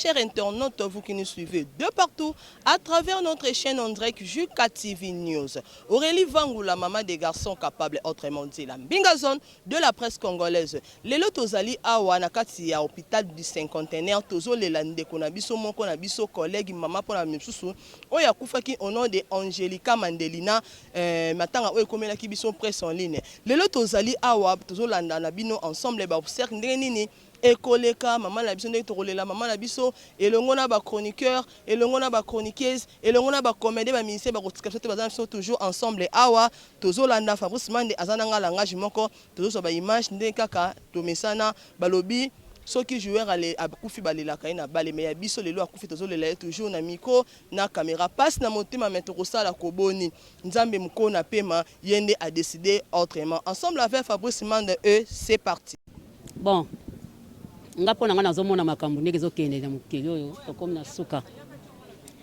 chers internautes, vous qui nous suivez de partout à travers notre chaîne en direct Juka TV News. Aurélie Vangou, la maman des garçons capables, autrement dit la Mbinga Zone de la presse congolaise. Lelo tozali awa na kati ya hôpital du cinquantenaire tozolela ndeko na biso moko na biso collègue mama pona misusu oyo akufaki au nom de Angelica Mandelina eh, matanga oyo ekomelaki biso presse en ligne. Lelo tozali awa tozolanda na bino ensemble ba obsèques ndenge nini ekoleka mama na biso ndenge tokolela mama na biso elongo na ba chroniqueurs elongo na ba chroniqueuses elongo na ba comédiens ba musiciens bakotika biso te baza na biso toujours ensemble awa tozolanda Fabrice Mande aza na nga langage moko tozozwa ba image ndenge kaka tomesana balobi soki joueur akufi balelaka ye na bale mais ya biso lelo akufi tozolela ye toujours na micro na caméra passe na motema mais tokosala koboni Nzambe mokolo na pema ye nde a décider autrement ensemble avec Fabrice Mande eux c'est parti. Bon nga mpo na nga nazomona makambo ndenge ezokende na mokili oyo tokomi na suka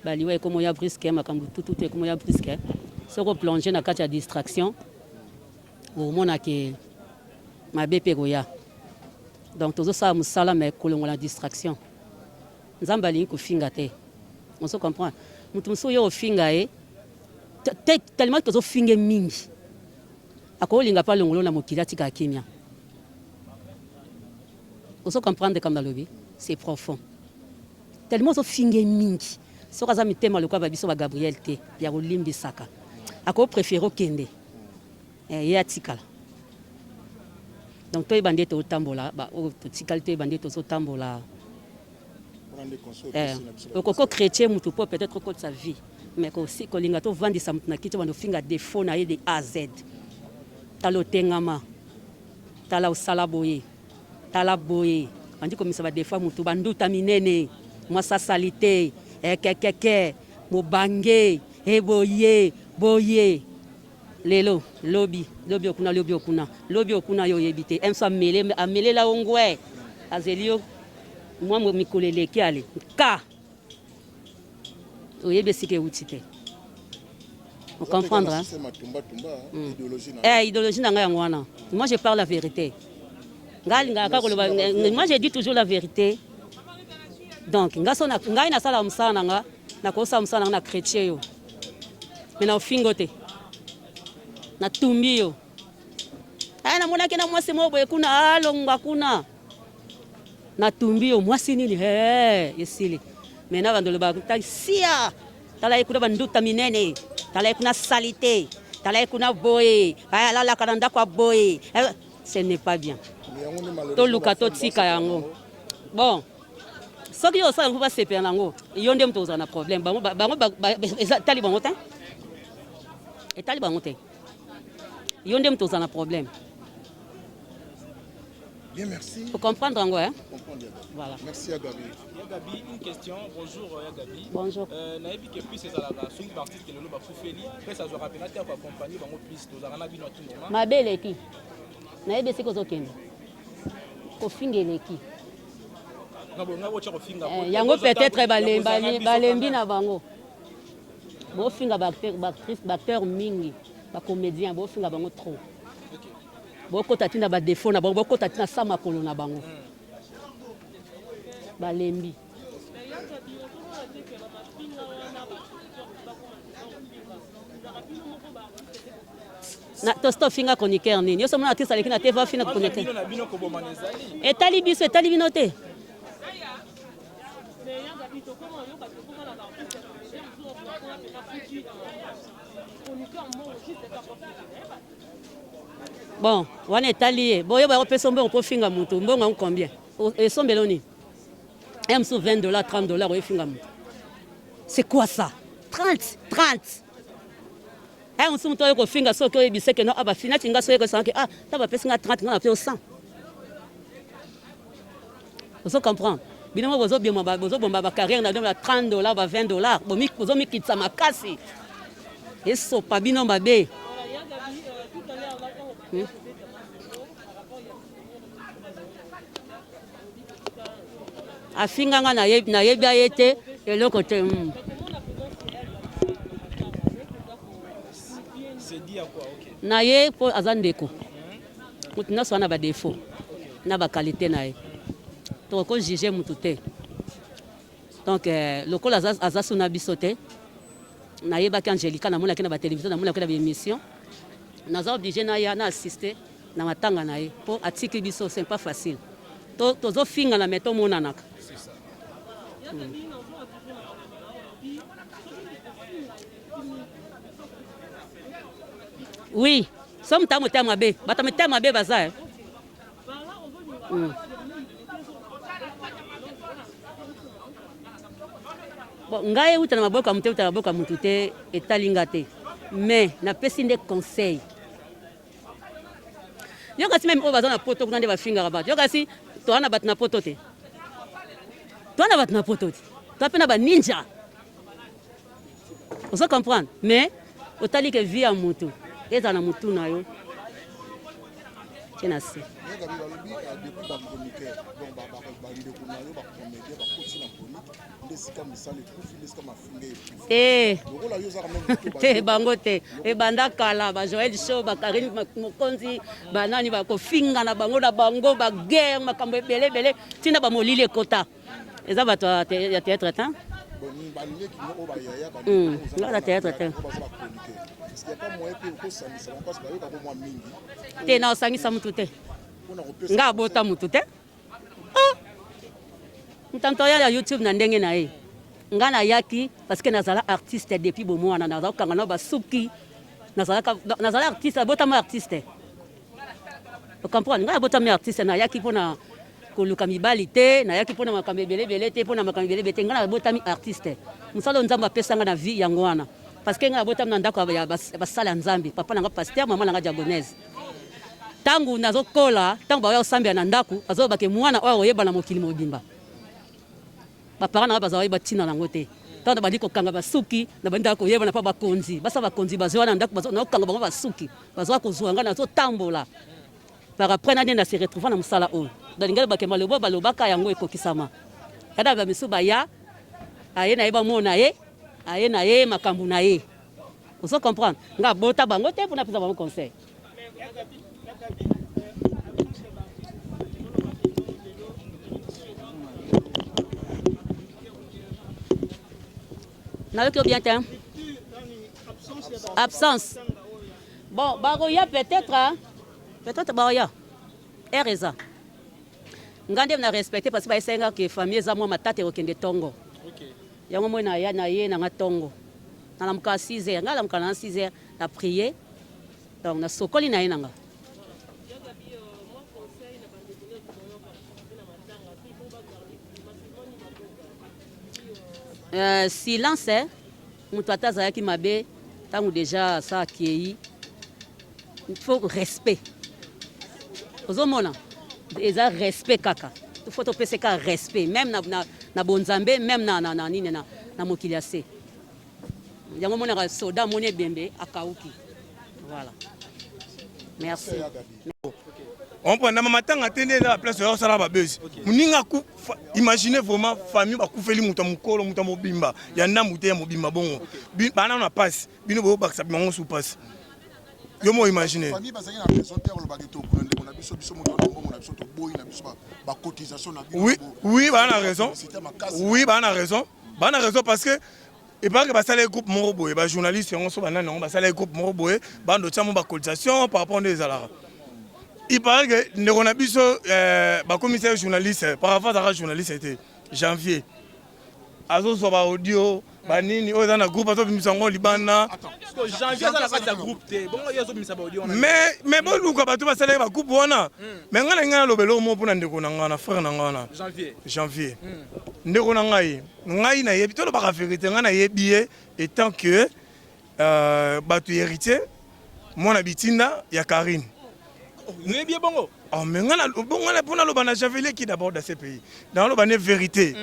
baliwa ekomi oya brusque makambo tututu ekomi oya brusque soki oplonge na kati ya distraction okomona ke mabe mpe ekoya donc tozosala mosala me kolongola na distraction nzambe alingi kofinga te ozo comprendre moto mosusu oyo ofinga ye tellement tozofinge mingi akolinga mpe alongolo na mokili atika kimia ozo comprendre comme nalobi c'est profond tellement ozofinge mingi soki aza mitema lokola babiso ba Gabriel te ya kolimbisaka akopréféré okende eh, ye atikala donc toyeba nde totambola oyo totikali toyeba nde tozotambola eh, okoki chrétien mutu mpo peut-être okotisa vie mais kolinga tovandisa mutu na kiti bando ofinga défaut na ye de A à Z tala otengama tala osala boye tala boye bandi komisa badefo ya mutu banduta minene mwasi asali te ekekeke mobange eboye boye lelo lobi lobi okuna lobi okuna lobi okuna yo oyebi te emso amele amelela yo ngwe azeli yo mwa mikolo eleki ale ka oyebi esika euti te ocomprendre mm. eh, idéologie na ngai yango wana moi je parle la vérité ngai alingaka kaka koloba moi je dis toujours la vérité donc ngai so ngai nasala mosala na nga nakosala mosala na nga na chrétien yo me na ofingo te natumbi yo aya namonaki na mwasi moko boye kuna alongwa kuna natumbi yo mwasi nini he esili me na bando loba sia tala ye kuna banduta minene tala ye kuna salite tala ye kuna boye aya alalaka na ndako ya boye ce n'est pas bien toluka totika yango bon soki yo osala yango basepela na yango yo nde moto ozala na problème bango bango etali bango te etali bango te yo nde moto ozala na problème Bien, merci. Faut comprendre yango hein? Comprendre. Voilà. Merci à Gabi. Ya Gabi, une question. Bonjour Ya Gabi. Bonjour. Euh, nayebi ke plus ezalaka soki baartiste lelo bakufeli presse azwaka mpena te akoaccompagne bango plus tozalaka na bino à tout moment. Mabe eleki. Nayebi esika ozokende. Kofinga eleki. Eh, yango peut-être balembi na bango. Bofinga ba actrice, ba acteur mingi, ba comédien, bofinga bango trop. Bokota ti na ba défaut na bango, bokota ti na sa makolo na bango. Balembi. Na tosi tofinga chroniqueur nini? Yo somona artiste aleki na TV afinga chroniqueur. Etali biso, etali bino te. Bon, wana etali ye. Boyo bakopesa mbongo mpo finga moto, mbongo yango combien? Esombelo nini? Un mosusu 20 dollars, 30 dollars oye finga moto. C'est quoi ça? 30, 30. Un mosusu moto oye kofinga soki oyebise ke no ah bafinaki nga soki ekosanga ke ah ta bapesi nga 30 nga na pe 100. Ozo comprendre? Bino moko bozobima bozobomba ba carrière na bino ba 30 dollars ba 20 dollars bozomikitisa makasi esopa bino mabe. Hmm? Afinga nga nayebi ye te eloko te. Hmm. Na ye mpo aza ndeko moto nyonso wana ba défaut na ba qualité na ye toko juge mutu te. Donc euh, lokola aza, aza suna biso te, nayebaki Angelica, namonaki na ba television, namonaki na ba emission, naza oblige naya na assister na matanga na ye po atiki biso, c'est pas facile. To tozofingana mais tomonanaka. Oui, so moto motema mabe, bato ya mitema mabe baza eh. Bon, ngai euta na maboko ya moto, euta na maboko ya moto te, etali nga te, mais napesi nde conseil. Yo kasi meme oyo baza na poto kuna nde bafingaka bato. Yo kasi toa na bato na poto te, toa na bato na poto te, toa mpe na baninja, ozo comprendre? Mais otali ke vie ya motu ezala na motu na yo tie na se. Te te, bango te, ebanda kala, ba Joël Show, ba Karine Mokonzi, banani bakofinga na bango na bango, ba guerre, makambo ebele ebele, ntina ba molili ekota. Eza bato ya théâtre te. Nga théâtre te. Te, na osangisa mutu te. Nga abota mutu te. Ah! Moto aya ya YouTube na ndenge na ye. Nga nayaki parce que nazala artiste depuis bomwana, nazala kokanga na basuki, nazalaka nazala artiste, abotama artiste. Ocomprendre? Ngai abotami artiste, nayaki mpona koluka mibali te, nayaki mpona makambo ebele ebele te, mpona makambo ebele ebele te. Ngai nabotami artiste. Mosala oyo Nzambe apesa ngai na vie yango wana. Parce que ngai nabotami na ndako ya basala ya Nzambe. Papa na ngai pasteur, mama na ngai diagonese. Ntango nazokola, ntango baoya kosambela na ndako, bazoloba ke mwana oyo akoyeba na mokili mobimba. Baparent na ngai bazala bayeba ntina na yango te. Ntango nabandi kokanga basuki, nabandi koyebana mpo bakonzi, basa bakonzi bazwa wana na ndako, nakokanga bango basuki, bazwa kozwa ngai, nazotambola. Par après nani na se retrouva na mosala oyo. Nalingi alobake maloba balobaka yango ekokisama. Kada ba misusu baya, aye na ye bamona ye, aye na ye makambo na ye. Ozo comprendre? Nga bota bango te mpona pesa bango conseil. Nayoki yo bien te. Absence. Bon, bakoya peut-être, hein? Peut-être bakoya. Heure eza. Nga nde na respecte parce que bayesaki nga ke famille eza mwa matata ekokende tongo. Yango moi na ya na ye na nga tongo. Nalamuka 6 heures, nga lamuka na 6 heures na prier. Donc na sokoli na ye na nga. Euh, silence eh? Moto ata azalaki mabe ntango deja asa akei, il faut respect. Ozomona eza respect kaka, il faut topesa kaka respect même na, na, na bonzambe même na, na, na nini na, na mokili ya se. Yango omonaka soda amoni ebembe akauki. Voilà. Merci. On na matanga te nde eza ba place oyo osala ba buzz. Muninga imaginez vraiment famille bakufeli moto ya mokolo, moto ya mobimba ya ndambu te, ya mobimba bongo bana na pasi, bino boyobakisa bango su pasi. Yo mo imagine famille bazali na raison te olobaki tokuna ndeko na biso, biso moto na mbongo na biso, toboyi na biso ba cotisation na biso. Oui, oui, bana na raison. Oui, bana na raison, bana raison, parce que epake basalaki groupe moko boye, bajournaliste yango so banani yango basalaki groupe moko boye, bando tia mo bacotisation par rapport nde ezalaka. Il paraît que ndeko na biso bakomisa ye journaliste, par rapport azalaka journaliste te. Janvier azozwa ba audio banini oyo eza na groupe, azobimisa yango libanda. Mais boluka bato basalaki bagroupe wana. Mais ngai na ngai naloba eloko moko mpona ndeko na ngai, na frère na ngai wana Janvier, ndeko na ngai. Ngai nayebi, tolobaka vérité, ngai nayebi ye etant que bato héritier, mwana bitinda ya Karine. Oyebi ye bongo? Oh, mais ngai bongo mpo naloba na Janvier qui d'abord dans ce pays, naloba ne vérité.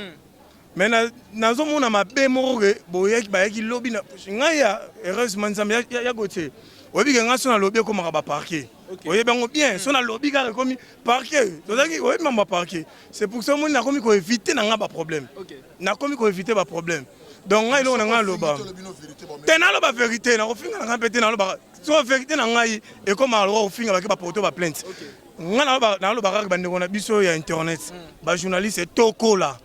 Mais nazomona mabe moko ke boyaki, bayaki lobi na ngai ya heureusement Nzambe ya Gautier. Oyebi ke ngai so nalobi ekomaka baparquet, oyebi yango bien. So nalobi kaka ekomi parquet, tozalaki, oyebi mambo ya parquet. C'est pour ça omoni nakomi koéviter na ngai baproblème, nakomi koéviter baproblème. Donc ngai eloko na ngai aloba te, naloba vérité, nakofinga na ngai mpe te. Nalobaka so vérité na ngai ekomaka lokola kofinga, bake baporte baplainte. Ngai naloba kaka bandeko na biso ya internet, bajournaliste, tokola.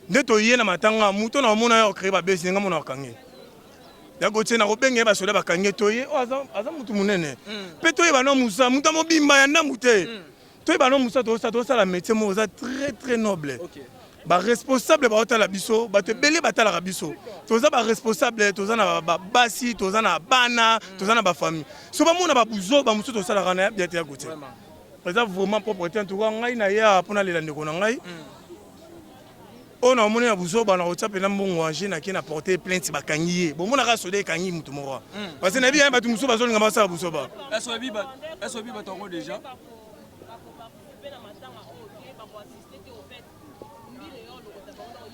Nde toye na matanga moto na omona yo créer ba buzz nga mona okange. Ya Gauthier na kobenga ye basoda bakangi ye toye oyo aza, aza motu monene mpe toyeba no mosa moto ya mobimba ya ndambu te toyeba no mosa tosala tosala métier moko eza très très noble Ok. baresponsable baotala biso bato ebele batalaka biso toza baresponsable toza na basi toza na bana toza na bafamille so bamona babuzo bamosusu tosalaka na ya bien te ya Gauthier eza vraiment propre te en tout cas ngai na ye awa mpo nalela ndeko na ngai oyo na omoni na buzoba na kotia mpena mbongo ange nake na porte plainte bakangi ye bomonaka soda ekangi motu moko parce que nayebi ya bato mosusu bazolinga basala buzoba. Est-ce oyebi bato yango déjà?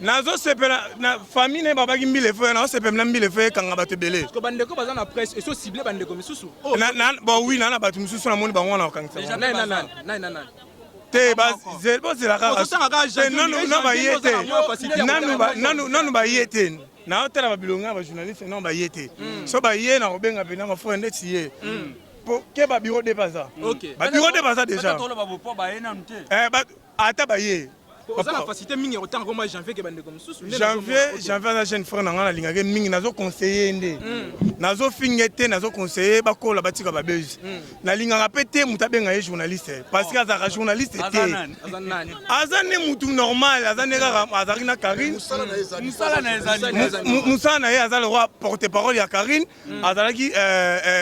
Nazosepela na famille na ye babaki mbila efo nazosepela na mbila efo ekanga bato ebele. Parce que bandeko baza na presse eso ciblé bandeko misusu. Oh, bon oui, na na bato mosusu namoni bango wana kokangisa Déjà, bango. nani na nani? Nani na nani? Te bozela kaka. Ozotanga kaka Te, Janvier, nanu Janvier, nanu baye te ozala mwa facilité ya nanu kotanga nanu baye te naotala babilonga ya bajournaliste nanu baye te so baye na kobenga mpena bafrère ndeti ye po ke babiro de baza babiro de baza déjà. Toloba bopo baye nanu te. Eh, ata baye. Oza na facilité mingi ya kotanga komba Janvier ke bandeko mosusu. Nde Janvier nazomona. Ok. Janvier aza jeune frère na ngai, nalingaki mingi, nazoconseille nde nazofinge te, nazoconseille bakola batika babuse. Nalingaka mpe te moto abenga ye journaliste parce que azalaka journaliste Aza te. nani? Aza nani? Aza nde mutu normal, aza nde kaka azalaki na Karine. Mosala na ye ezali Mosala na ye ezali. Mosala na ye aza le roi porte parole ya Karine, azalaki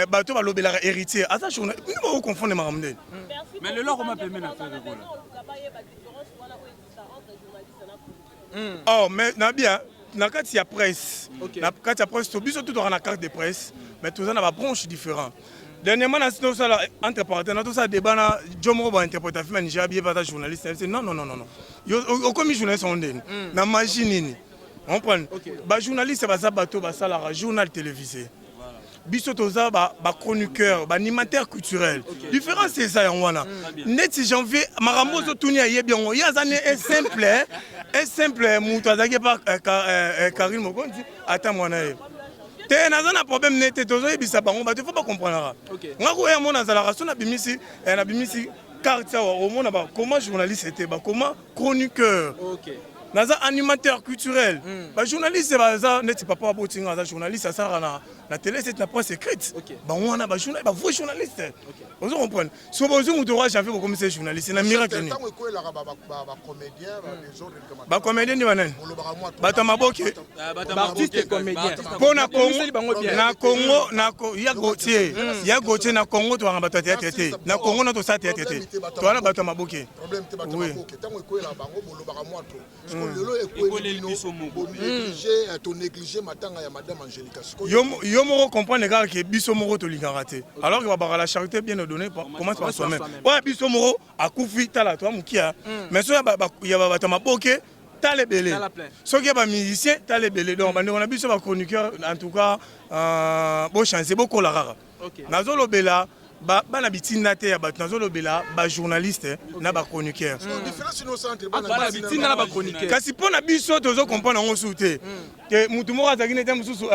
bato balobelaka héritier, aza journaliste bino bakoconfondre makambo ndeni. Mais lelo akoma pembeni na Ferre Gola. Oh, mais na bien na kati ya presse, na kati ya presse to biso tout toka na carte de presse, mais toza na babranche différent. Dernièrement na tosala entre parenthèse na tosala débat na jo moko bainterpréta film ya Nigeria bie baza journaliste na biso. Non, non, non, non, non, yo okomi journaliste ngo ndeni na magie nini? Comprendre bajournaliste baza bato basalaka journal télévisé, biso toza bachroniqueur, baanimateur culturel. Différence eza yango wana. Neti Janvier, makambo ozotuni ayebi yango, ye aza ne un simple moto azalaki epa Karine Mokonzi ata mwana ye te. Naza na problème ne te, tozoyebisa bango bato faut bacomprendraka. Nga koya mona azalaka so nabimisi carte awa, omona bakoma journaliste te, bakoma chroniqueur. Naza animateur culturel. Bajournaliste baza neti papa abotinga aza journaliste, asalaka na télé sete na presse écrite. Bango wana bajournaliste, bavrai journaliste, ozo comprendre. So bozwi moto roi Janvier bokomisa journaliste na miracle nini? Ntango ekwelaka bacomédien badésordre. Bacomédien nde banani? Olobaka mwa Bato ya maboke. Baartiste comédien. Mpo na Obimiseli Congo bango bien. Na Congo ya Gautier, ya Gautier, na Congo towanga bato ya théâtre te. Na Congo na tosala théâtre te, towana bato ya maboke. Problème te, bato Oui. maboke ntango ekwelaka bango bolobaka mwa to siko lelo Ekweleli ekweli bino biso moko. bonéglige tonéglige matanga ya madame Angélika sikoyo. Yo moko comprendre kaka ke biso moko tolingaka te, alors que babaka la charité bien ordonnée commence par soi-même. Oyo biso moko akufi tala toa mokia, mais so ya bato ya maboke tala ebele. Tala plein. Soki ya bamusicien tala ebele. Donc bandeko na biso bachroniqueur, en tout cas bochange, bokola kaka. Nazolobela bana bitinda te ya bato, nazolobela bajournaliste na bachroniqueur. Différence nyonso entre Bana bitinda na bachroniqueur. Kasi mpo na biso tozocomprendre yango su te ke mutu moko azalaki nete mosusu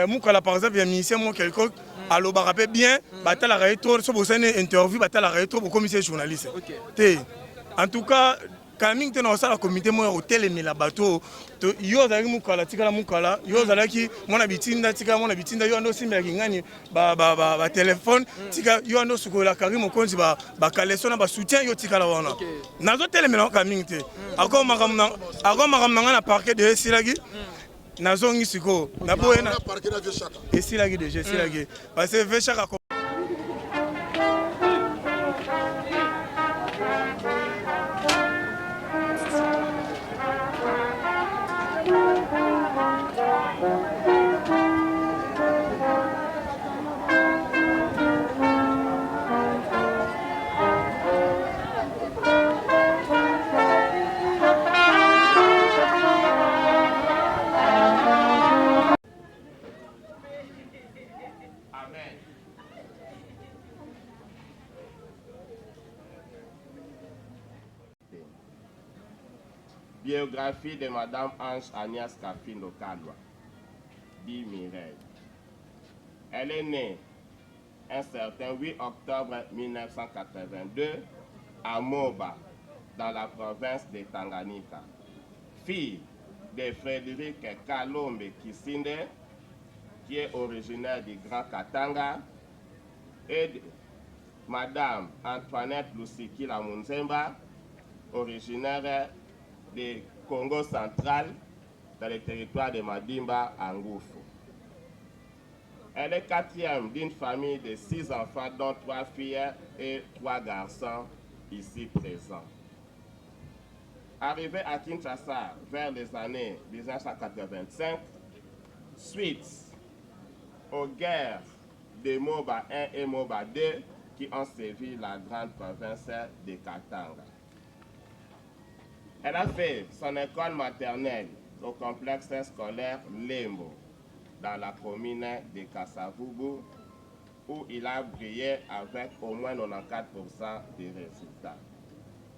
mokala par exemple ya musicien moko quelconque alobaka mpe bien, batalaka ye trop, so bosani interview batalaka ye trop, bokomisi ye journaliste te. En tout cas kala mingi te na kosala comité moko ya kotelemela bato oyo. Yo ozalaki mokala, tikala mokala. Yo ozalaki mwana bitinda, tikala mwana bitinda. Yo anda osimbelaki ngani batelefone, tika. Yo anda osukolela Karine Mokonzi bakaleso na basoutien, yo tikala wana. Nazotelemela kala mingi te. Ako makambo na ngai na parquet de esilaki, nazongi sikoyo naboye na Na parquet na vieux Chaka. Esilaki déjà, esilaki parce que vieux Chaka Amen. Biographie de Madame Ange Agnès Kafindo Kalwa, dit Mireille. Elle est née un certain 8 octobre 1982 à Moba, dans la province de Tanganyika. Fille de Frédéric Kalombe Kisinde, qui est originaire du Grand Katanga, et de Madame Antoinette Lusikila Munzemba, originaire de Congo central, dans le territoire de Madimba, à Ngoufou. Elle est quatrième d'une famille de six enfants, dont trois filles et trois garçons ici présents. Arrivée à Kinshasa vers les années 1985, suite aux guerres de Moba 1 et Moba 2 qui ont sévi la grande province de Katanga. Elle a fait son école maternelle au complexe scolaire Lembo, dans la commune de Kasavubu, où il a brillé avec au moins 94% des résultats.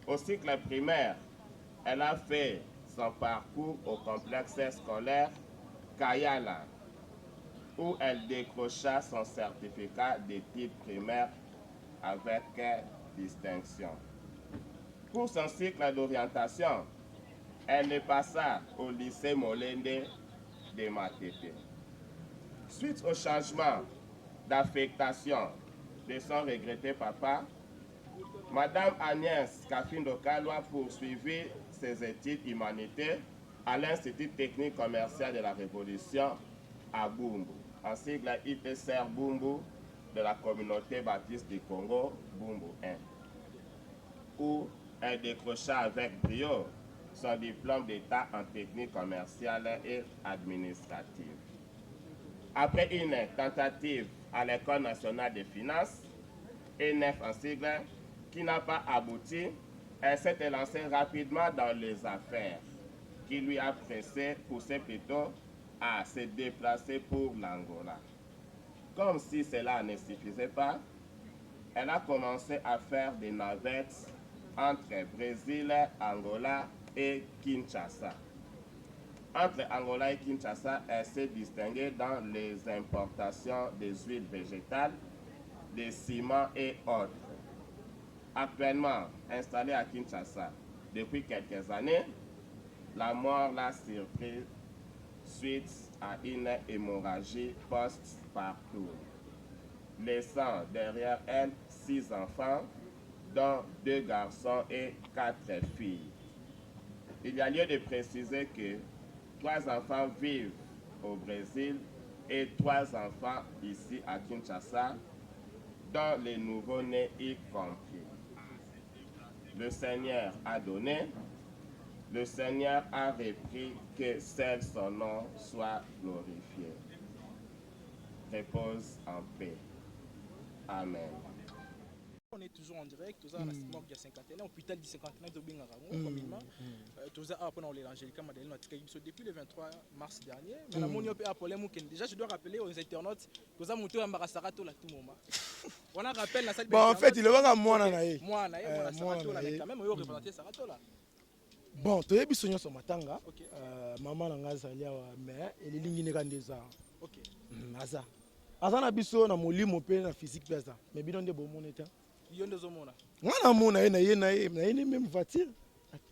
Au cycle primaire, elle a fait son parcours au complexe scolaire Kayala, où elle décrocha son certificat d'études primaires avec distinction. Pour son cycle d'orientation, elle le passa au lycée Molende de Matete. Suite au changement d'affectation de son regretté papa, Madame Agnès Kafindo Kalwa poursuivit ses études humanitaires à l'Institut technique commercial de la Révolution à Bumbu, en sigle ITCR Bumbu de la communauté baptiste du Congo, Bumbu 1, où elle décrocha avec brio son diplôme d'État en technique commerciale et administrative. Après une tentative à l'École nationale des finances, ENF en sigle, qui n'a pas abouti, elle s'est lancée rapidement dans les affaires, qui lui a pressé, poussé plutôt à se déplacer pour l'Angola. Comme si cela ne suffisait pas, elle a commencé à faire des navettes entre Brésil, Angola et Kinshasa. Entre Angola et Kinshasa, elle s'est distinguée dans les importations des huiles végétales, des ciments et autres. Actuellement installée à Kinshasa depuis quelques années, la mort l'a surprise suite à une hémorragie post-partum, laissant derrière elle six enfants, dont deux garçons et quatre filles. Il y a lieu de préciser que trois enfants vivent au Brésil et trois enfants ici à Kinshasa, dont les nouveau-nés y compris. Le Seigneur a donné, le Seigneur a repris que seul son nom soit glorifié. Repose en paix. Amen. On est toujours en direct, toza na morgue ya cinquantenaire, hôpital du cinquantenaire tobengaka yango communément. Toza awa mpona kolela Angélika Madeleine atikaki biso depuis le 23 mars dernier. Mais namoni yo mpe a problème okende. Déjà, je dois rappeler aux internautes, toza moto oyambaka Saratola tout moment wana rappel nasali. Bon, en fait, ilobaka mwana na ye. Mwana ye, mwana Saratola, mais quand même oyo représenter Saratola. Bon, toyebi biso nyonso matanga. Mama na ngai azali awa, mais elilingi neka nde eza. Aza na biso na molimo mpe na physique mpe aza, mais bino nde bomoni te. Yo nde ozomona. Nga namona ye na ye na ye na ye ne même voiture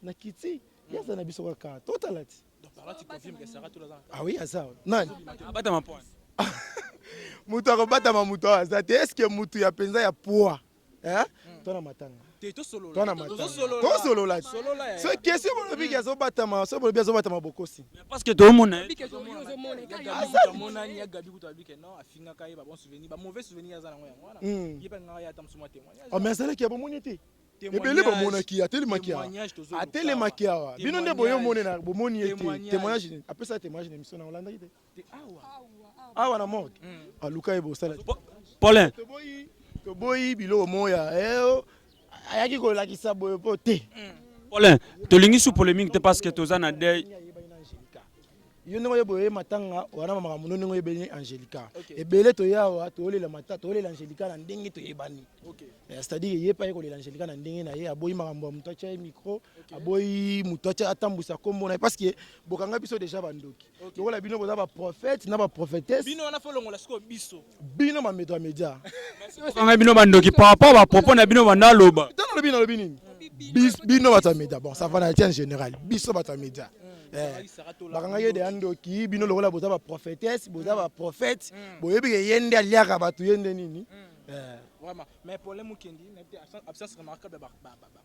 na kiti ye aza na biso kaka totala ti. Donc par là, tu confirmes que Saratola aza na Ah oui, aza nani. Abatama point. Moto akobatama, moto awa aza te. Est-ce motu ya mpenza ya poids, eh? To na matanga. Te, tosolola. To na matanga. Tozosolola. Tosolola ti. Solola ya So question, bolobiki azobatama, so bolobi azobatama, bokosi. Parce que toomona ye. Amonani ya Gabi kutu abike non, afingaka ye ba bon souvenir, ba mauvais souvenir aza nango yango wana. Ye mpe alingaka ye ata mosu mwa témoignage. Oh, mais azalaki ya bomoni te, ebele bamonaki, atelemaki awa. Témoignage tozoluka. Atelemaki awa, bino nde boyomonena, bomoni ye te. Témoignage. Témoignage nini? Apesa témoignage na émission na olandaki te. Te, awa. Awa na morgue, aluka ye bosala te. Paulin. Toboyi, toboyi biloko moko ya eh, ayaki kolakisa boye mpo te. Paulin, tolingi su polémique te parce que toza na deuil. Ayebani na Angélika. Yo ndenge oyeba oye matanga wana, makambo no ndenge oyebani Angélika. Ebele toya awa, toyolela mata, toyolela Angélika na ndenge toyebani. C'est-à-dire ye mpe aye kolela Angélika na ndenge na ye. Aboyi makambo ya moto atya ye micro, aboyi moto atya atambwisa nkombo na ye, parce que bokanga biso déjà bandoki. Lokola bino boza baprophète na baprophétesse. Bino wana fo longola sikoyo biso. Bino bameto ya média. Okanga bino bandoki par rapport bapropos na bino banda aloba. Ntango nalobi, nalobi nini? Bino bato ya média, bon, ça va, na tia en général, biso bato ya média. Eh, bakangaki ye deya ndoki. Bino lokola boza baprophétesse, boza baprophète, boyebi ke ye nde aliaka bato, ye nde nini. Eh. Vraiment, mais problème mokendi nayebi te, absence remarquable ya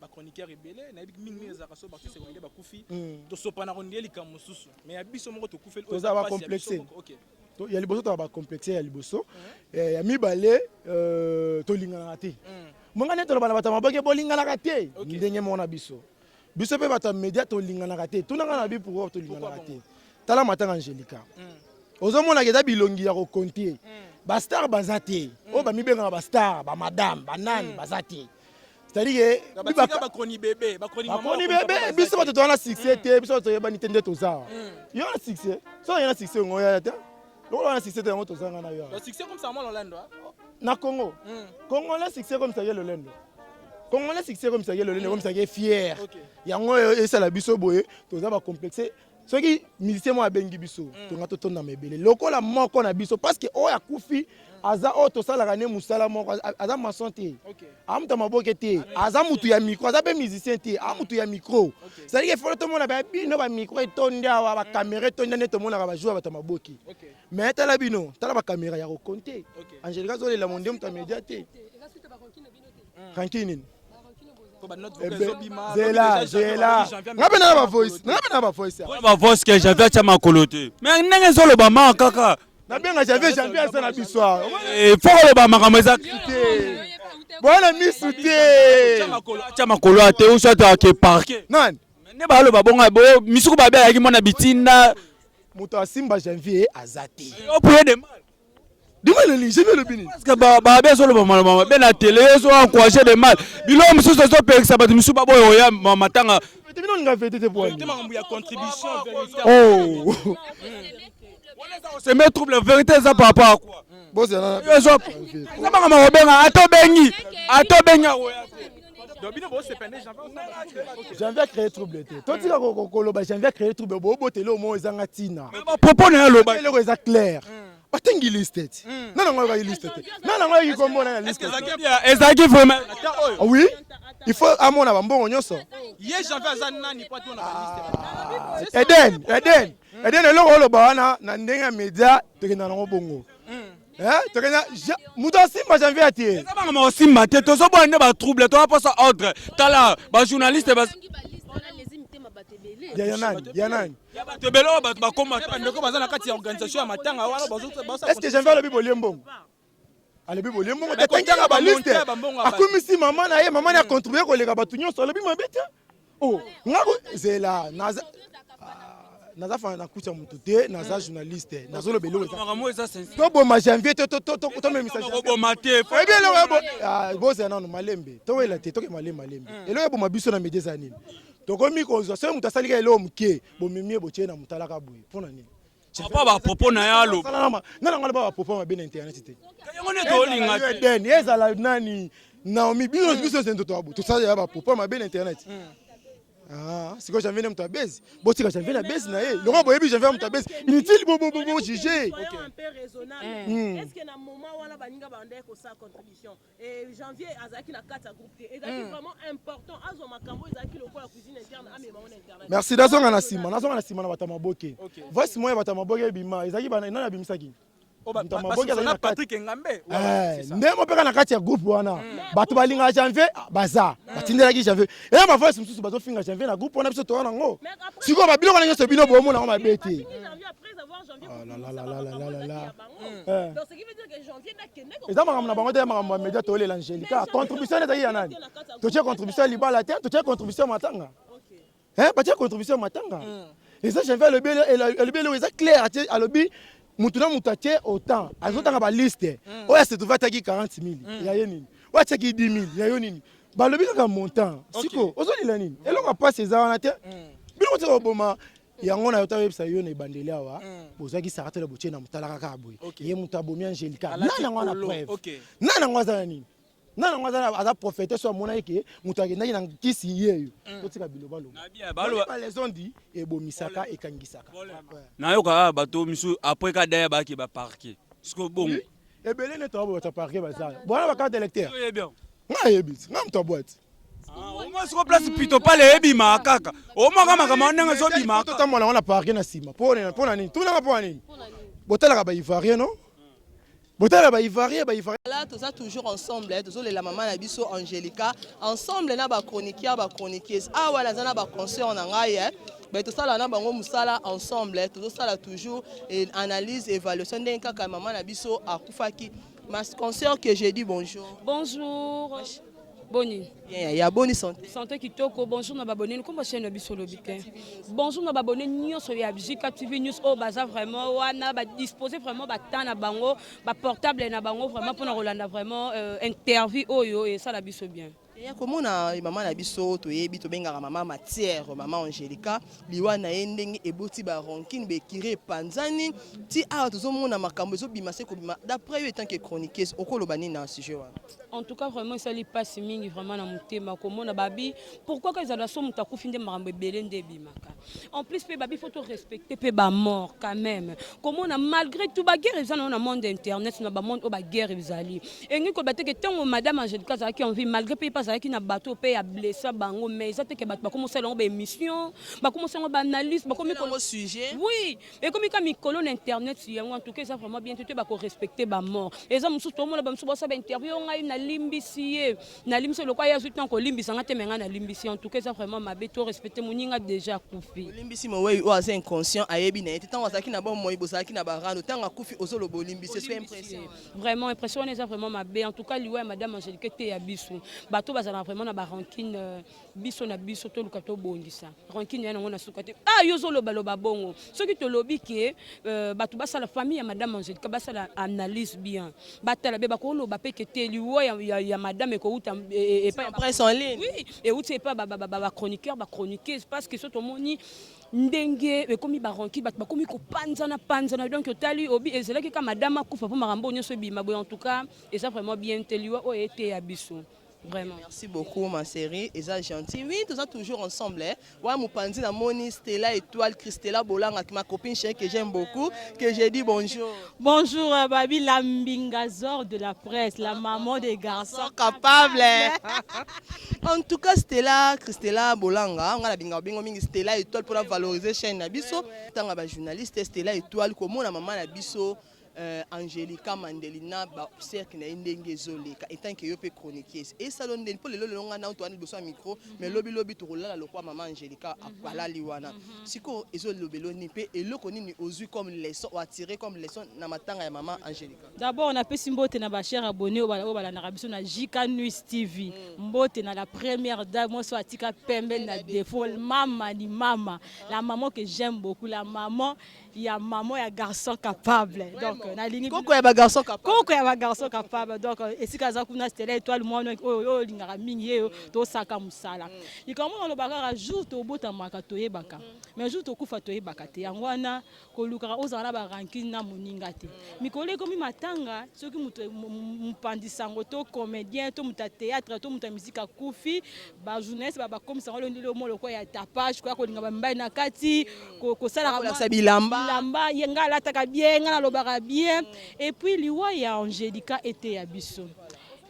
bachroniqueur ebele. Nayebi mingi ezalaka so baartiste congolais bakufi, tosopana kondie likambo mosusu, mais ya biso moko tokufeli oyo Toza eza pasi ya biso bacomplexe. moko. Ok. Ya liboso, toza bacomplexe ya liboso. Ya mibale, tolinganaka te. Monga nde toloba na bato ya maboke, bolinganaka te. Ndenge moko na biso, biso mpe bato ya média tolinganaka te. Tunanga na bi pourquoi tolinganaka te. Tala matanga Angélika, ozomonaka eza bilongi ya kokonte. Bastar baza te, oyo bamibengaka bastar, bamadame, banani, baza te. C'est-à-dire que Batika bachroni bébé, bachroni mama. Bakoni bebe, biso bato toza na succès te. Biso bato toyebani te nde toza awa. Yo na succès, so oye na succès, ngo oya te. Lokola wana succès te, yango tozanga na yo awa. Succès comme ça, mwa lolendo, ah. Na Congo, Congolais, succès comme ça ye lolendo. Congolais, succès comme ça ye lolendo, comme ça ye fier. Yango oyo esala biso boye, toza bacomplexe. Soki musicien moko abengi biso, tonga totondama ebele lokola moko na biso, parce que oyo akufi aza oyo tosalaka ne mosala moko. Aza maçon te, aza moto ya maboke te, aza mutu ya micro, aza mpe musicien te, aza mutu ya micro. C'est-à-dire que folo tomona bino bamicro etondi awa, bacaméra etondi nde tomonaka bajour ya bato ya maboke. Mais tala bino, tala bacaméra ya kokonte. Angélika azolela monde, moto ya média te. Rancune nini? Po ba note vocale ezobima. Zela, zela, nga mpe na bavoice, nga mpe na bavoice. Bavoice ke Janvier atya makolo te, mais ndenge ezoloba maa kaka. Nabenga Janvier, Janvier aza na biso awa. Fo koloba makambo eza te, bwana misu te. Atya makolo ate ou soit ake parquet. Nani? Nde baloba bongo bo misuku babe ayaki mwana bitinda. Moto asimba Janvier aza te. Opuye de mal. Dimaneli, janvier elobi nini? Parce que babe ezoloba maloba mabe na tele, ezo encourage de mal, biloko mosusu ezopekisa bato misusu baboya oya matanga. Vérité, bino olinga vérité te bwani. Te, makambo ya contribution vérité. Oh. Semer trouble, vérité eza par rapport à quoi? Bozela. Eza makambo kobenga, ata obengi, ata obengi, akoya te. Donc bino bosepende janvier? Janvier créé trouble te. Totika koloba janvier créé trouble. Bobotele omo ezanga ntina. Bapropos na ye aloba. Eloko eza clair, batangi liste te. Nana ngo ayokaki liste te? Nana ngo ayoki kombo na liste te? Ezalaki vraiment. Oui, il faut amona bambongo nyonso. Ye janvier aza nani po atona baliste? Eden, Eden, Eden, eloko oloba wana na ndenge ya média, tokenda nango bongo. Tokenda moto asimba janvier te. Eza makambo kosimba te, tozoboya nde batrouble, toza ordre. Tala bajournaliste. Ya nani? Ya nani? Ya bato ebele oyo bato bakoma. Bandeko baza na kati ya organisation ya matanga wana. Est ce que janvier alobi bolie mbongo? Alobi bolie mbongo te. Tangaka baliste, akumisi mama na ye, mama na ye acontribue koleka bato nyonso, alobi mabe te. Oh, nga zela, naza naza fana na kuta motu te, naza journaliste, nazoloba eloko. Makambo eza sincère. Toboma janvier te, tomemisa. Koboma te. Oyebi eloko? Bozela nano, malembe, towela te, toke malembe malembe. Eloko eboma biso na media eza nini? Tokomi kozwa soki moto asalika eloko moke, bomemi ye, botie na motalaka boye. Mpo na nini? Papa, bapropos na ye aloba. Nga na nga loba bapropos mabe na internet te. Yango nde tolinga te. Eden, ezala nani, Naomi, biso biso nde toabo tosala bapropos mabe na internet. Ah, sikoyo janvier nde moto abezi. Botika janvier na bezi na ye. Lokola boyebi janvier moto abezi, inutile bojuge. Soyons un peu raisonnable. Est-ce que na moment wana baninga bandaki kosala contribution et janvier azalaki na kati ya groupe te, ezalaki vraiment important azwa makambo ezalaki lokola cuisine interne, amema ngo na internet? Merci. Nazonga na nsima, nazonga na nsima na bato ya maboke. Voice moko ya bato ya maboke ebima, ezalaki nani abimisaki? Moto ya maboke azali na kati. Patrick Engambe. Nde mo mpe kaka na kati ya groupe wana, bato balingaka janvier, baza batindelaki janvier eya bavoice mosusu, bazofinga janvier na groupe wana. Biso toza nango sikoyo babiloko wana nyonso, bino bomona yango mabe te. Bafingi janvier après avoir janvier Ah là kokumisa là là là bamakambo là là ezalaki là. ya bango. Donc ce qui veut dire que janvier nakende Eza makambo na bango te, ya makambo ya média. Toyolela Angélika, contribution ezalaki ya nani? Totie contribution ya libala te, totie contribution ya matanga. Batie contribution ya matanga, eza janvier alobi, alobi eloko eza clair. Atie, alobi mutu na mutu atie autant, azotanga baliste. Oyo asetrouve atiaki 40 000, ya ye nini? Oyo atiaki 10 000, ya yo nini? Balobi kaka montant. Siko ozolela nini? Eloko ya pasi eza wana te. Bino kotika koboma yango na yo. Toyebisa yo na ebandeli awa, bozwaki saratele, botie na motalaka kaka boye. Ye moto abomi Angélika, nani yango wana preuve? Nani yango aza na nini? Nani yango aza prophète? So amonaki ke moto akendaki na nkisi yeyo. Totika biloba loba. Baleçon di ebomisaka, ekangisaka. Nayoka bato misu après ka daya bayaki baparquet siko bongo. Ebele nde toa bato ya parquet baza bwana bacarte d'électeur. Oyebi yango? Nga ayebi, nga moto ya boîte. Siko place pito pale ebimaka kaka omaka makambo wana ndenge ezobimaka. Totambola yango na parke na nsima mpo na nini? Tunaka mpo na nini botalaka baivoirien? No, botalaka baivoirien, baivoirien. Là, toza toujours ensemble, eh, tozolela mama na biso Angelica ensemble na bachroniqueur, bachroniqueuse. Awa naza na baconseil na ngai, eh. Baye tosala na bango mosala ensemble, eh. Tozosala toujours analyse, évaluation ndenge kaka mama na biso akufaki. Ma consœur que j'ai dit bonjour. Bonjour. Boni. Bien, ya boni santé? Santé kitoko. Bonjour na babone. Komba chaîne na biso lobi te. Bonjour na babone nyonso ya JK TV News oyo baza vraiment wana ba disposer vraiment ba temps na bango, ba portable na bango vraiment pona kolanda vraiment interview oyo esala biso bien. Ya komona mama na biso, toyebi tobengaka mama matière, mama Angélika, liwa na ye ndenge eboti barancune, baekiri epanzani ti awa tozomona makambo ezobima se kobima. D'après yo, etant que chroniqueuse, okoloba nini na sujet wana? En tout cas, vraiment esali mpasi mingi vraiment na motema komona babi. Pourquoi ka ezala so moto akufi nde makambo ebele nde ebimaka? En plus mpe babi, faut to respecter mpe bamort quand même. Komona malgré tout baguerre eza nango na monde internet, na bamonde oyo baguerre ezali, engi koloba te ke ntango madame Angélika azalaki en vie, malgré mpe ye mpe azalaki na bato mpe ya blessa bango, mais eza te ke bato bakomosala yango baémission, bakomosala yango baanalyse, bakomi yango sujet. Oui, ekomi ka mikolo na internet yango. En tout cas, eza vraiment bien te. Te bakorespecte bamort. Eza mosusu tomona bamosusu basala bainterview: ngai nalimbisi ye, nalimbisi lokwa ye azwi ntango kolimbisa nga te, me ngai nalimbisi. En tout cas, eza vraiment mabe. To respecte moninga, déjà akufi. Olimbisi mowei oyo aza inconscient, ayebi na ye te. Ntango azalaki na bomoi, bozalaki na barano. Ntango akufi, ozoloba olimbisi. Eso impression. Vraiment, impression wana eza vraiment mabe. En tout cas, liwa ya madame Angélique te ya biso bato bazalaka vraiment na barancune, biso na biso toluka tobongisa rancune ya nango na suka te. Ah, yo ozolobaloba bongo. Soki tolobi ke bato basala, famille ya madame Angélika basala analyse bien, batala be bakoloba mpe ke te liwa ya madame ekouta epai presse en ligne. Oui, euti epai bachroniqueur, bachroniqueuse, parce que so tomoni ndenge ekomi barancune, bato bakomi kopanzana panzana. Donc otali obi ezalaki ka madame akufa mpo makambo nyonso ebima boye. En tout cas, eza vraiment bien te. Liwa oyo eteya biso vraiment. Merci beaucoup, ma chérie. Eza gentil. Oui, tout ça toujours ensemble. Hein. Ouais, Moupanzi, la Moni, Stella Étoile, Christella Bolanga, ma copine chérie que j'aime beaucoup, que j'ai dit bonjour. Bonjour, Babi Lambingazor de la presse, la maman des garçons. Capable. Hein. En tout cas, Stella, Christella Bolanga, on a la binga bingo mingi Stella Étoile pour la valoriser chaîne na biso. Tanga ba journaliste Stella Étoile, comment la maman na biso Angélika Mandelina, bacercle na ye ndenge ezoleka, etant ke yo mpe chroniqueuse, esalo ndeni? Mpo lelo lelo ngai nao towana liboso ya micro, mais lobilobi tokolala lokwa mama Angélika alali wana. Sikoyo ezolobelo nini mpe eloko nini ozwi comme leçon, oatire comme leçon na matanga ya mama Angélika? D'abord, napesi mbote na bachers abonnés oyo balandaka biso na JK News TV. Mbote na la première dame, mwasi oyo atika pembe na défaut, mama ni mama, la maman que j'aime beaucoup, la maman ya maman ya garçon capable. Donc nalingi koko ya bagarçon capable. Koko ya bagarçon capable. Donc esika aza kuna, Stella Étoile, mwana oyo olingaka mingi, ye oyo tosaka mosala. Likambo moko alobaka kaka: jour tobotamaka toyebaka, mais jour tokufa toyebaka te. Yango wana kolukaka ozala na barancune na moninga te. Mikolo ekomi matanga, soki moto mopanzi sango to comédien to moto ya théâtre to moto ya musique akufi, bajournaliste bakomisa yango lelo mo lokola ya tapage, koya kolinga bamibali na kati, kosalaka kolakisa bilamba. Bilamba ye ngai alataka bien, ngai nalobaka bien. Et puis liwa ya Angélika eteya biso.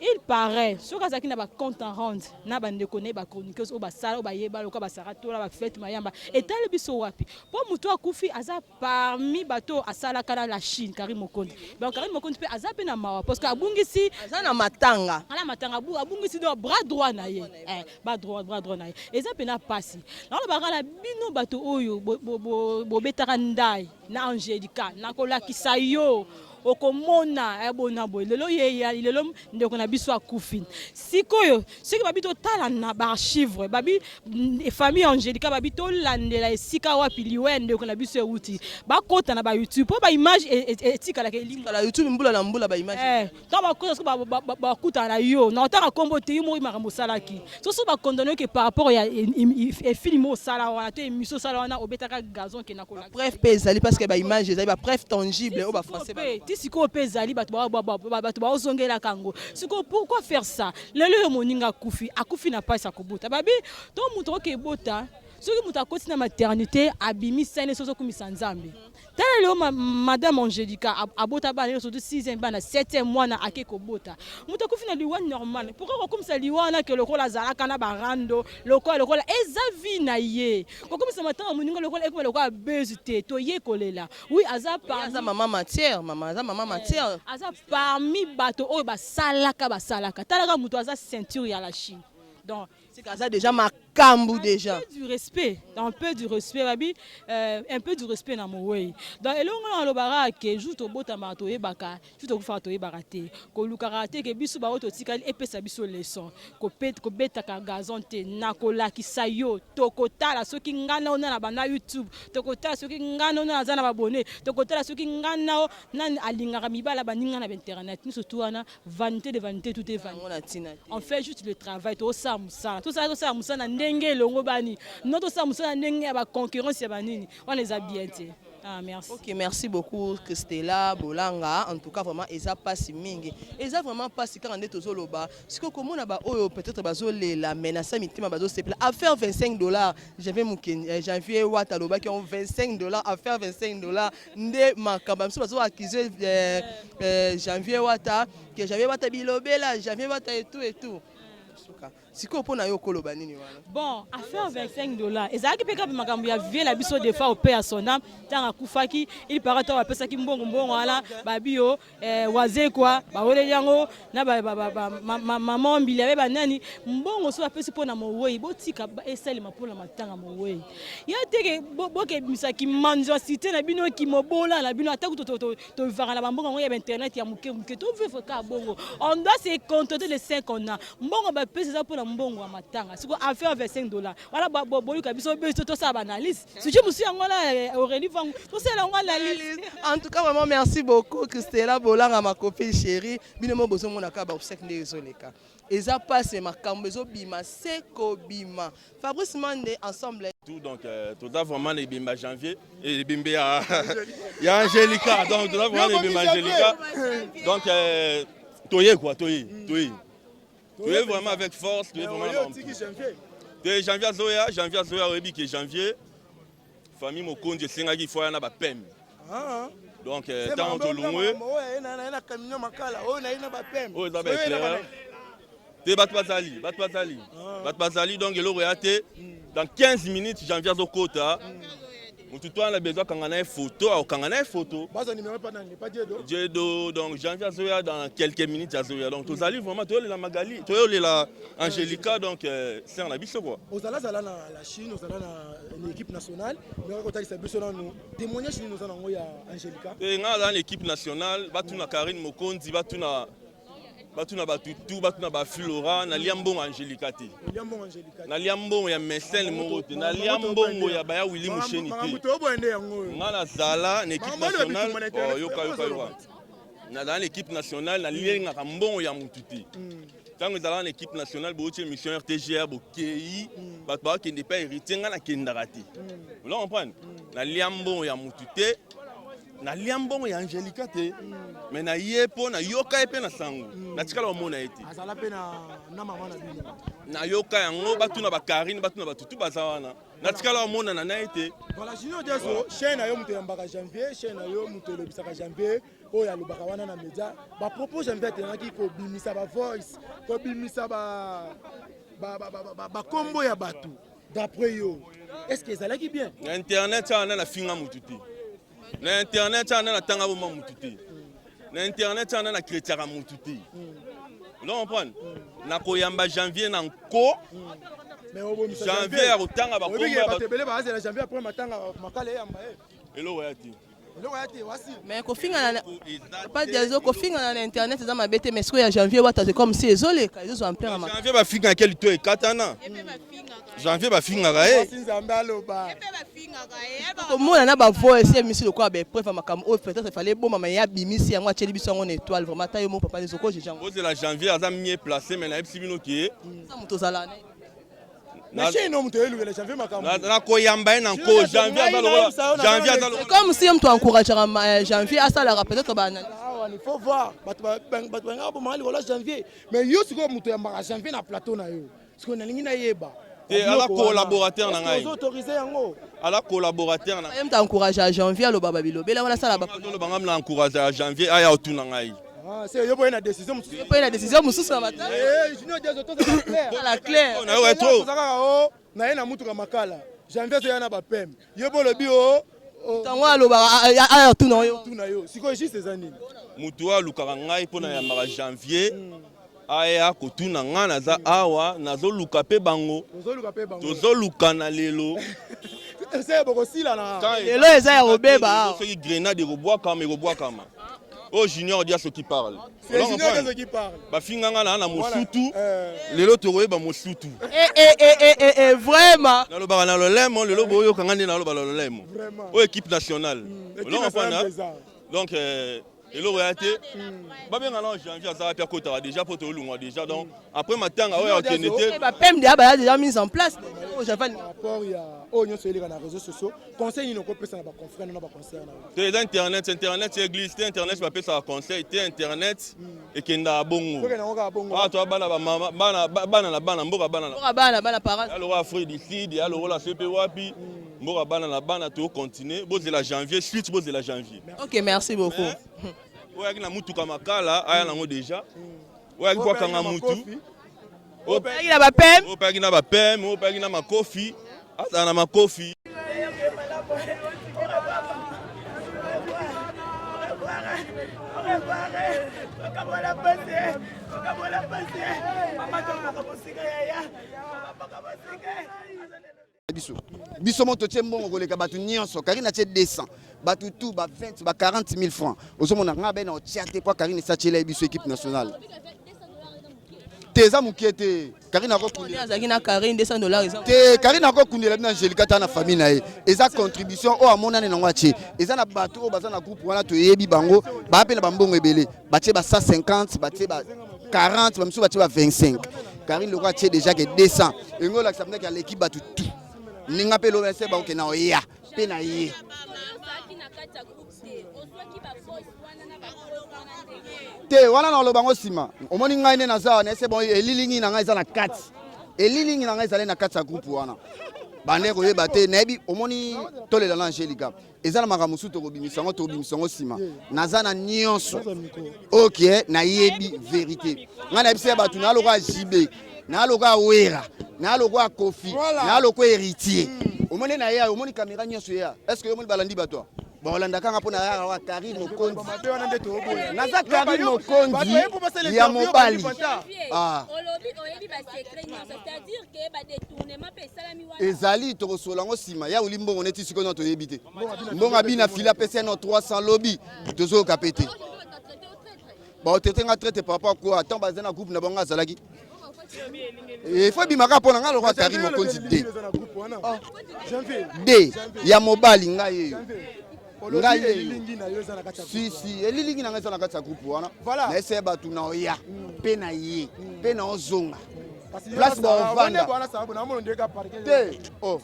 Il paraît soki azalaki na bacompte en rendre na bandeko na ye bachroniqueuse oyo basala, oyo bayeba lokola basara tola bafete mayamba, etali biso wapi? Mpo moto akufi aza parmi bato oyo asalaka na la Chine, Karine Mokonzi. Donc Karine Mokonzi mpe aza mpe na mawa parce que abungisi aza na matanga. Ala matanga, abungisi donc bras droit na ye, bras droit na ye. Eza mpena mpasi. Naolobaka na bino bato oyo bobetaka ndai na Angélika, nakolakisa yo, okomona bona boye. Lelo ye, lelo ndeko na biso akufi. Sikoyo soki babi totala na baarchive, babi famille Angélika, babi tolandela esika wapi liwa ya ndeko na biso euti, bakota na bayoutube mpo baimage etikalaka elinga. YouTube mbula na mbula baimage. Ntango bakota, soki bakutana na yo na otanga nkombo te, yo moko makambo osalaki, soso bakondamne ke par rapport ya efilme osala wana to émission osala wana, obetaka gazon ke na kolakisa. Preuve mpe ezali parce que baimage ezali, bapreuve tangible oyo bafrançais. Ti sikoyo mpe ezali, bato baozongelaka yango sikoyo. Pourquoi faire ça? Lelo oyo moninga akufi, akufi na mpasi ya kobota. Babi to moto okoki ebota. Soki moto akoti na maternité abimisa ye soki ozokumisa Nzambe. Tala lelo ma, madame Angelica abota bana ye surtout 6e bana 7e mwana ake kobota. Moto akufi na liwa normal. Pourquoi kokumisa liwa wana ke lokola azalaka na barando lokola lokola eza vie na ye. Kokumisa matanga moninga lokola ekoma lokola buzz te toye kolela. Oui aza parmi aza maman matière maman aza maman matière. Aza parmi bato oyo basalaka basalaka. Talaka moto aza ceinture ya la Chine. Donc Sika aza dejà makambu dejà. Un peu du respect, un peu du respect babi, euh, un peu du respect na moweyi. Donc elongo nga nalobaka ke jour tobotamaka toyebaka, jour tokufaka toyebaka te. Kolukaka te ke biso baoyo totikali epesa biso leçon. Kobetaka gazon te, nakolakisa yo, tokotala soki nga na yo na banda YouTube, tokotala soki nga na yo naza na ba abonnes, tokotala soki nga na yo nani alingaka mibala baninga na ba internet. Nionso tout wana Vanite de vanite tout est vanite. On fait juste le travail tosala mosala tosala tosala mosala na ndenge elongobani non tosala mosala na ndenge ya ba concurrence ya banini wana eza bien te. Ah, merci. Ok, merci beaucoup Christella Bolanga. En tout cas, vraiment, eza pasi mingi. Eza vraiment pasi kaka nde tozoloba. Siko komona ba oyo peut-être bazolela mais na sa mitema bazosepela. Affaire 25 $, janvier Mukendi, euh, janvier Wata alobaki yango 25 $, affaire 25 $ nde makambo biso bazo accuser euh, euh, janvier Wata que janvier Wata bilobela, janvier Wata et tout et tout. Suka. Sikoyo mpo na yo okoloba nini wana? Bon, affaire 25 $ ezalaki mpe kaka makambo ya vie na biso defa au paix à son âme ntango akufaki il paraît ntango bapesaki mbongo mbongo wana babi yo eh, wazekwa baweleli yango na mama mbili abe banani mbongo so bapesi mpo na mowei botika esalema mpo na matanga mowei ya teke bokebimisa kimandiosité na bino kimobola na bino ata kutu tovivaka na bambongo yango ya bainternet ya moke moke tovivre kaka bongo. On doit se contenter de ce qu'on a. Mbongo bapesi eza mpona mbongo ya matanga. Siko affaire 25 $ wana boyoka biso biso tosala baanalyse sujet mosusu yango wana Aurélie Vangu tosala yango analyse. En tout cas vraiment merci beaucoup Christella Bolanga ma copine chérie. Bino mo bozomona kaka ba obsèque nde ezoleka. Eza passe makambo ezobima se kobima. Fabrice Mande ensemble. Tout donc euh, toza vraiment na ebemba janvier et ebembe ya ya Angelica donc toza vraiment na ebemba Angelica donc euh, toye quoi toye toye toye vraiment avec force toye vraiment te janvier azoya janvier azoya oyebi ke janvier famille mokonzi esengaki fo aya na bapeme donc ntango tolongwe oyo eza baéclaireur te bato bazali bato bazali bato bazali donc eloko ya te dans 15 minutes janvier azokota motu to wana besoin akanga na ye photo akokanga na ye photo Diedo donc janvier azoya dans quelques minutes azoya donc tozali vraiment toyolela Magali toyolela Angelica donc euh, sœur na biso quoi. Ozalazala na la Chine ozala na équipe nationale mais okotalisa biso nanu témoignage nini oza nango ya Angelica. Te nga naza na équipe nationale batuna Karine Mokonzi batuna batuna batutu batuna baflora nalia mbongo Angelica te nalia mbongo ya mécène moko te nalia mbongo ya baya Willy Musheni te nga nazala na équipe nationale oh, yoka yoka yoka nazala na équipe nationale naliengaka mbongo ya mutu te ntango ezalaka na équipe nationale bouti émission RTGR bokei bato bakokende epai héritier nga nakendaka te oza comprendre nalia mbongo ya mutu te nalia mbongo ya Angelica te mais na ye mpo nayoka ye mpe na sango natikala komona ye te azala mpe na mama na bino nayoka yango batuna bakarine batuna batutu baza wana natikala komonana na ye te. Voilà, Junior Diazo, chaîne na yo moto eyambaka janvier, chaîne na yo moto elobisaka janvier oyo alobaka wana na média bapropos janvier atengaki kobimisa bavoice kobimisa bakombo ya bato d'après yo est ce que ezalaki bien? Na internet wana nafinga motu te na internet wana natanga boma motu te na internet wana nakretiaka motu te oza comprendre nakoyamba janvier na nko janvier ya kotanga bakombo ya bato ebele bazela janvier après matanga makala eyamba ye eloko ya te eloko ya te wasi. Mais kofingana pas dezo kofingana na internet eza mabe te mais sikoyo ya janvier wata c'est comme si ezoleka ezozwa ampleur ya janvier bafingaka lito ekatana janvier bafingaka ye nzambe aloba. Komona na bavoice emisi lokola baépreuve ya makambo oyo peut-être efale ebomama ye abimisi yango atieli biso yango na étoile vraiment ata yo moko papa Dezo okojuge yango. Ozela janvier aza mieux placé mais nayebisi bino ke eza moto ozala na na chaîne no moto oyelukela janvier makambo nakoyamba ye na nko janvier aza lokola janvier aza lokola comme si ye moto encourageaka janvier asalaka peut-être baanalyse. Awa il faut voir bato balingaka bomaka likolo ya janvier mais yo sikoyo moto oyambaka janvier na plateau na yo sikoyo nalingi nayeba. Te aza collaborateur na ngai. Ozo autoriser yango? Aza collaborateur na. Ye mutu encourage janvier aloba ba bilobela wana sala ba. Oloba ngai na encourage ya janvier aya otuna ngai. Ah, c'est yo boye na décision mosusu. Yo boye na décision mosusu na matanga. Eh, Junior Diaz to za clair. La clair. Na yo trop. Kaka o na ye na mutuka makala. Janvier azoya na ba pem. Yo bolobi o Tango alobaka aya tuna yo. Tuna yo. Sikoyo juste eza nini? Mutu oyo alukaka ngai mpo na yambaka janvier aya kotuna ngai naza awa nazoluka mpe bango tozolukana lelo lelo eza ya kobeba soki grenade ekobwakama ekobwakama oyo junior diaso qui parle bafinga nga na na mosutu eh. lelo tokoyeba mosutu eh, eh, vraiment nalobaka na lolemo lelo boyoka nga nde naloba na lolemo oyo équipe nationale mm. donc euh, eloko ya te babenga na janvier azalaka mpe akotaka déjà mpo tolongwa déjà donc après matanga oyo akende te bapem deja baya déjà mise en place rapport ya oyo nyonso eleka na réseaux sociaux conseil nini okopesa na baconfrère na baconcert na te eza internet internet église te internet bapesaka conseil te internet ekendaka bongo awa toa bana bamama bana na bana mboka bana na bana bana parents ya lokola afrique du sud ya lokola sope wapi mboka bana na bana to continuer bozela janvier suite bozela janvier Ok, merci beaucoup. Oyo ayaki na mutuka makala aya nango déjà. Oyo ayaki po akanga mutu. Oyo ayaki na bapem. Oyo ayaki na bapem, oyo ayaki na makofi. Azala na makofi. Biso biso mo totie mbongo koleka bato nyonso. Karine atie 200, bato tout ba 20, ba 40 000 francs. Ozomona nga be na otia te po Karine esatiela ye biso équipe nationale te, eza mokie te. Karine azalaki na Karine 200 dollars te. Karine akokundela bino Angélika ta na famille na ye, eza contribution oyo amonani nango atie. Eza na bato oyo baza na groupe wana, toyebi bango, baa mpe na bambongo ebele, batie ba 150, batie ba 40, bamisusu batie ba 25. Karine loko atie déjà ke 200, engo olakisa mpendaki aleki bato tout. Ndinga mpe lobi ese bakoke na oya mpe na ye te wana na oloba ngo nsima. Omoni ngai nde naza wana ese bon, elilingi na ngai eza na kati, elilingi na ngai ezali na kati ya groupe wana. Bande koyeba te, nayebi. Omoni, tolela na Angélika, eza na makambo mosusu tokobimisa yango, tokobimisa yango nsima. Naza na nyonso ok, nayebi vérité. Ngai nayebisi ya bato, naa lokola JB, naa lokola Wera, naa lokola Kofi, naa lokola Héritier. Omoni na ye, omoni caméra nyonso ya est ce que omoni balandi bato baolanda kanga mpo na yaka wa Karine Mokonzi. Naza Karine Mokonzi ya mobali. Ezali tokosola yango nsima ya oli mbongo neti sikoyo na toyebi te. Mbongo abina fili apesi no 300, lobi tozoyoka pe te. Baotraite nga traite par rapport à quoi? Tant baza na groupe na bango azalaki, il faut ebimaka mpo na ngai lokola Karine Mokonzi d d ya mobali. Ngai eyo, ngai eyo, si si, elilingi na ngai eza na kati ya groupe wana. Naeseye bato na oya mpe na ye mpe na ozonga place baovanda te. Oh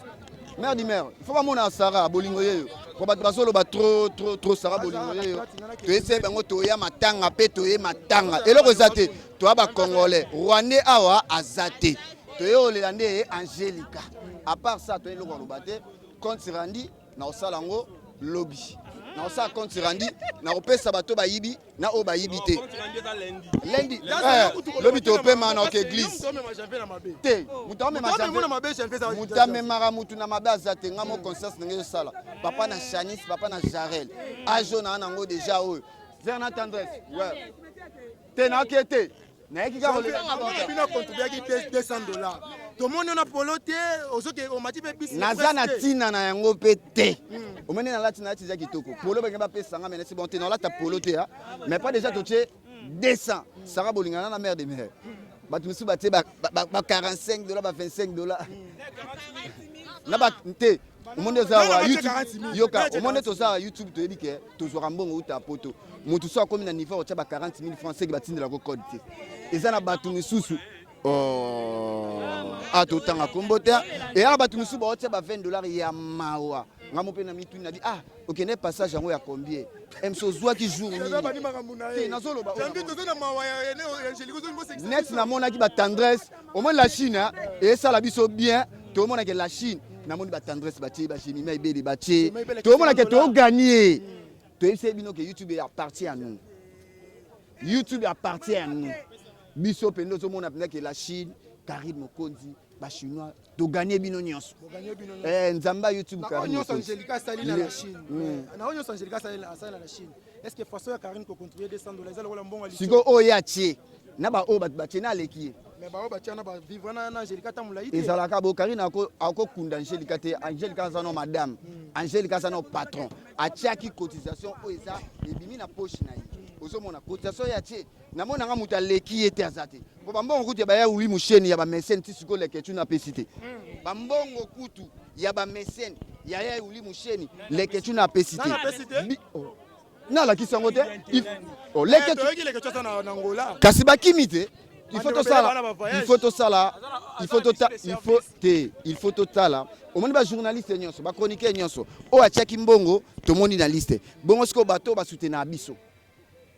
mère di mère, il faut bamona Sara bolingo yeyo po bato bazoloba trop trop trop. Sara bolingo yeyo, toyese bango toya matanga mpe toye matanga, eloko eza te. Toya bacongolais, rwandais awa aza te. Toye olela nde Angélika. À part ça, toye eloko aloba te. Compte rendu na kosala yango lobi, na kosala compte rendu, na kopesa bato bayibi na oyo bayibi te lundi. Lobi topema na oke église te. Moto amemaka mutu na mabe aza te. Nga mo conscience ndenge ezosala, papa na Chanis, papa na Jarel, ajo na nango déjà oyo ver na tendresse te, naoke te, nayeki kaka. Bino contribuaki 200 dollars, tomoni na polo te, ozoki omati mpe bisi. Naza na ntina na yango mpe te. Omoni nalati, nalati eza kitoko. Polo benge bapesanga, mais nasi bon te, naolata polo te. Mais pas déjà totie 200. Sara bolingana na mare de mare, bato mosusu batie ba 45 dollars, ba 25 dollars na ba te. Omoni eza wa YouTube, yoka, omoni toza wa YouTube, toyebi ke tozwaka mbongo uta poto. Motu so akomi na niveau otya ba 40 000 francs, seki batindelako code te. Eza na bato misusu a totanga kombo te, eya na bato misusu baotia ba 20 dollars ya mawa. Nga mo mpe na mituni na bi ah okende passage yango ya combien mc ozwaki jour nini te nazoloba net namonaki ba tendresse omoni la chine esala biso bien tomonake la chine namoni ba tendresse batie ba jemima ebele batie tomonake toganie toyebisaki bino ke youtube appartient à nous youtube appartient à nous biso mpenza ozomona mpenza ke la chine karine mokonzi bachinois toganye bino nyonso eh, nzambe ya youtube karine nyonso angelica asali na la chine hmm. na oyo nyonso angelica asali na la chine est ce que façon ya karine kocontribue 200 dollars eza lokola mbongo sikoyo oyo ye atie na baoyo bato batie na aleki ye ezalaka bo karine akokunda angelica te angelica aza no madame hmm. angelica aza no patron atiaki cotisation oyo eza ebimi na poche na ye ozomona cotisation ye atie namona nga moto aleki ye te aza te mpo bambongo kutu ya baya wuli musheni ya bamesene ti sikoyo leketchu napesi te hmm. bambongo kutu ya bamesene ya ya wuli musheni leketchu napesi te oh. nalakisi yango te oh, eh, kasi bakimi te il faut tosala il faut tosala il faut tota il faut te il faut totala omoni ba journaliste nyonso ba chroniqueur nyonso oyo atiaki mbongo tomoni na liste bongo sikoyo bato basoutenaka biso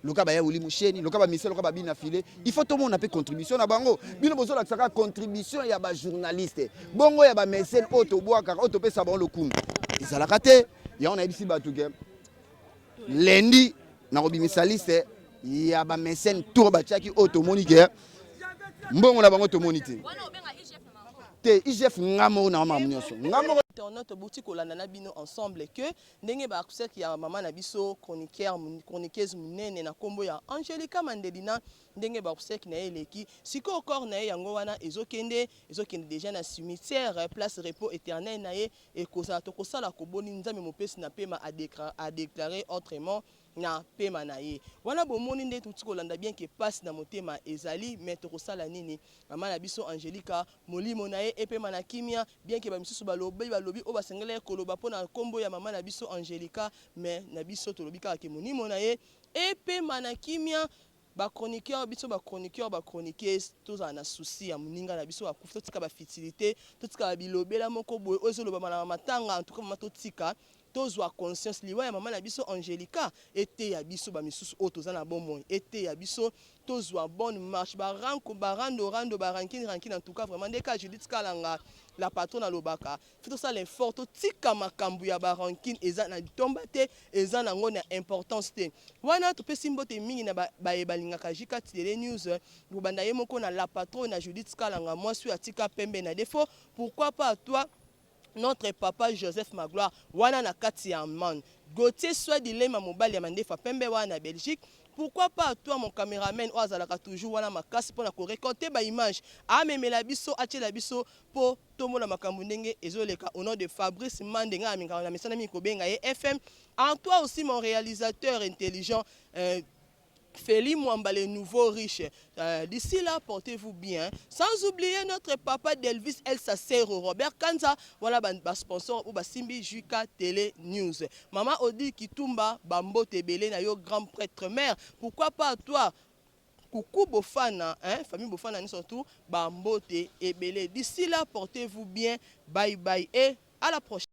loka baya wili musheni loka bamise loka babina file il faut tomona mpe contribution na bango bino bozolakisa kaka contribution ya bajournaliste bongo ya bamesene oyo tobwakaka oyo topesa bango lokumu ezalaka te yango nayebisi bato ke lundi nakobimisa liste ya bamesene tour batiaki oyo tomoni ke mbongo na bango tomoni te te igf nga moko na makambo nyonso nga moko internaute bouti kolanda na bino ensemble que ndenge ba obsèques ya mama na biso chroniqueur chroniqueuse munene na kombo ya Angelica Mandelina ndenge ba obsèques na ye eleki sikoyo corps na ye yango wana ezokende ezokende dejà na cimetière place repos eternel na ye ekozala tokosala koboni Nzambe mopesi na pema a declare autrement na pema na ye wana bomoni nde touti kolanda bien ke pasi na motema ezali mais tokosala nini mama na biso Angelica molimo na ye epema na kimia Bien que ba misusu balobi balobi oyo basengelaki koloba pona kombo ya mama na biso Angelica mais na biso tolobi kaka ke molimo na ye epema na kimia. Ba chroniqueurs biso ba chroniqueurs ba chroniqueuses tozala na souci ya moninga na biso akufi totika ba futilite totika ba bilobela moko boye oyo ezolobama na ba matanga en tout cas mama totika tozwa conscience liwa ya mama na biso Angelica eteya biso ba misusu oyo toza na bomoi eteya biso tozua bonne marche ba ranko ba rando rando ba rankine rankine en tout cas vraiment nde ka Judith Kalanga la patronne alobaka faut tosala effort totika makambu ya ba rankine eza na litomba te eza na ngo na importance te wana topesi mbote mingi na baye balingaka JK Tele News kobanda ye moko na la patronne na Judith Kalanga mwasi oyo atika pembe na defaut pourquoi pas toi notre papa Joseph Magloire wana na kati ya Allemagne Gauthier Swadi Lema mobali ya mandefa pembe wana na Belgique pourquoi pas toi mon cameraman oyo azalaka toujours wana makasi pona ko recolter ba images amemela biso atiela biso po tomona makambo ndenge ezoleka au nom de Fabrice Mande ngai amingaka na mesana mingi kobenga ye FM en toi aussi mon réalisateur intelligent euh, Feli Mwamba le nouveau riche euh, d'ici là portez-vous bien sans oublier notre papa Delvis El Sacero Robert Kanza voilà ba, ba sponsor ou basimbi JK Télé News maman Odile Kitumba bambote ebele na yo grand prêtre mère pourquoi pas toi Coucou Bofana hein famille Bofana nyonso tout bambote ebele d'ici là portez-vous bien bye bye et à la prochaine.